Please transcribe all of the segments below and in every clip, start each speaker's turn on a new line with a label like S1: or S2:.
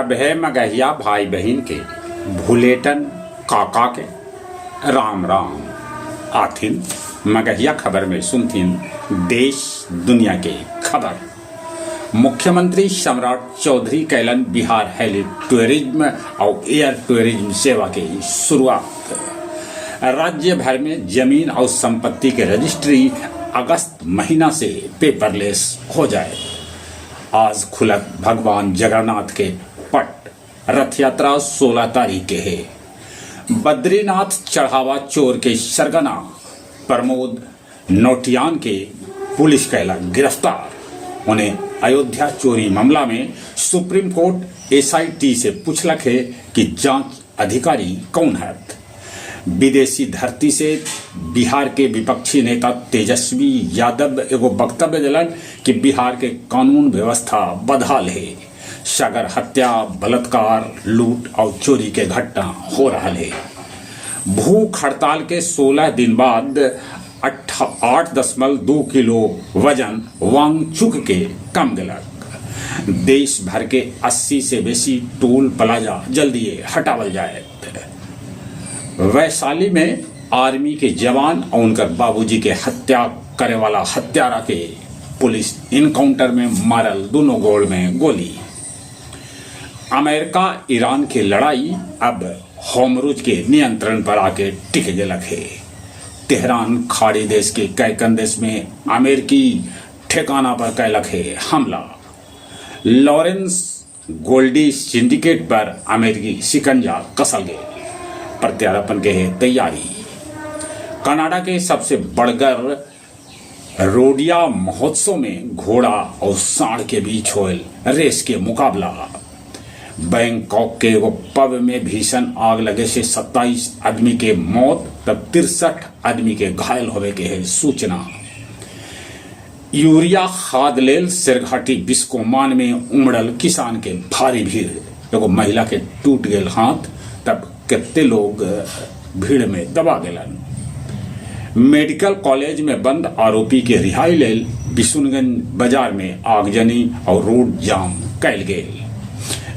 S1: सभे मगहिया भाई बहिन के भुलेटन काका के राम राम। आथिन मगहिया खबर में सुनथिन देश दुनिया के खबर। मुख्यमंत्री सम्राट चौधरी कैलन बिहार हेली टूरिज्म और एयर टूरिज्म सेवा के शुरुआत। राज्य भर में जमीन और संपत्ति के रजिस्ट्री अगस्त महीना से पेपरलेस हो जाए। आज खुलत भगवान जगन्नाथ के पट, रथ यात्रा 16 तारीख के है। बद्रीनाथ चढ़ावा चोर के सरगना प्रमोद नौटियान के पुलिस कैला गिरफ्तार। उन्हें अयोध्या चोरी मामला में सुप्रीम कोर्ट एसआईटी से पूछलक है कि जांच अधिकारी कौन है। विदेशी धरती से बिहार के विपक्षी नेता तेजस्वी यादव एगो वक्तव्य दिलन कि बिहार के कानून व्यवस्था बदहाल है, सगर हत्या, बलात्कार, लूट और चोरी के घटना हो रहा है। भूख हड़ताल के 16 दिन बाद 8.2 किलो वजन वांगचुक के कम गेलक। देश भर के 80 से बेसी टोल प्लाजा जल्दी हटावल जाए। वैशाली में आर्मी के जवान और उनकर बाबूजी के हत्या करे वाला हत्यारा के पुलिस इनकाउंटर में मारल दोनों गोड़ में गोली। अमेरिका ईरान के लड़ाई अब होमरुज के नियंत्रण पर आके टिक गेलक है। तेहरान खाड़ी देश के कैकन देश में अमेरिकी ठिकाना पर कैलक है हमला। लॉरेंस गोल्डी सिंडिकेट पर अमेरिकी शिकंजा कसल गए। प्रत्यारोपण के है तैयारी। कनाडा के सबसे बड़गर रोडिया महोत्सव में घोड़ा और सांड के बीच होल रेस के मुकाबला। बैंकॉक के एगो पब में भीषण आग लगे से 27 आदमी के मौत तब 63 आदमी के घायल होवे के है सूचना। यूरिया खाद लेल शेरघाटी बिस्कोमान में उमड़ल किसान के भारी भीड़। एगो महिला के टूट गेल हाथ, तब कितने लोग भीड़ में दबा गेलन। मेडिकल कॉलेज में बंद आरोपी के रिहाई लेल बिशुनगंज बाजार में आगजनी और रोड जाम कैल गेल।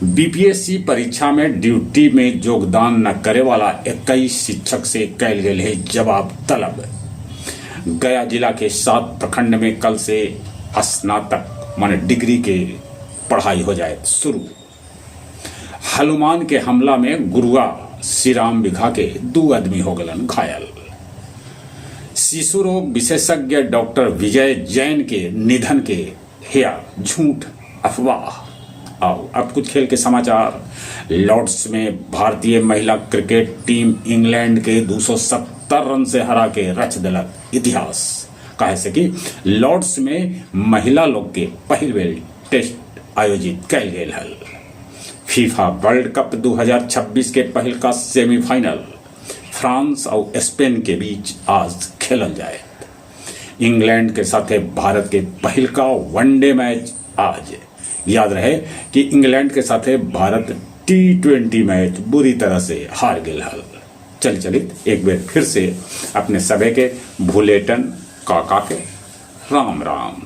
S1: बीपीएससी परीक्षा में ड्यूटी में योगदान न करे वाला 21 शिक्षक से कैल गेल है जवाब तलब। गया जिला के 7 प्रखंड में कल से स्नातक माने डिग्री के पढ़ाई हो जाए शुरू। हनुमान के हमला में गुरुआ श्रीराम बिघा के 2 आदमी हो गलन घायल। शिशु रोग विशेषज्ञ डॉक्टर विजय जैन के निधन के हिया झूठ अफवाह। आओ अब कुछ खेल के समाचार। लॉर्ड्स में भारतीय महिला क्रिकेट टीम इंग्लैंड के 270 रन से हरा के रच दिलक इतिहास। काहे से कि लॉर्ड्स में महिला लोग के पहिल बेर टेस्ट आयोजित कैल गेल हल। फीफा वर्ल्ड कप 2026 के पहिल का सेमीफाइनल फ्रांस और स्पेन के बीच आज खेलल जाए। इंग्लैंड के साथे भारत के पहिल का वनडे मैच आज। याद रहे कि इंग्लैंड के साथे भारत टी20 मैच बुरी तरह से हार गेल हल। चल चलित एक बार फिर से अपने सभे के भुलेटन काका के राम राम।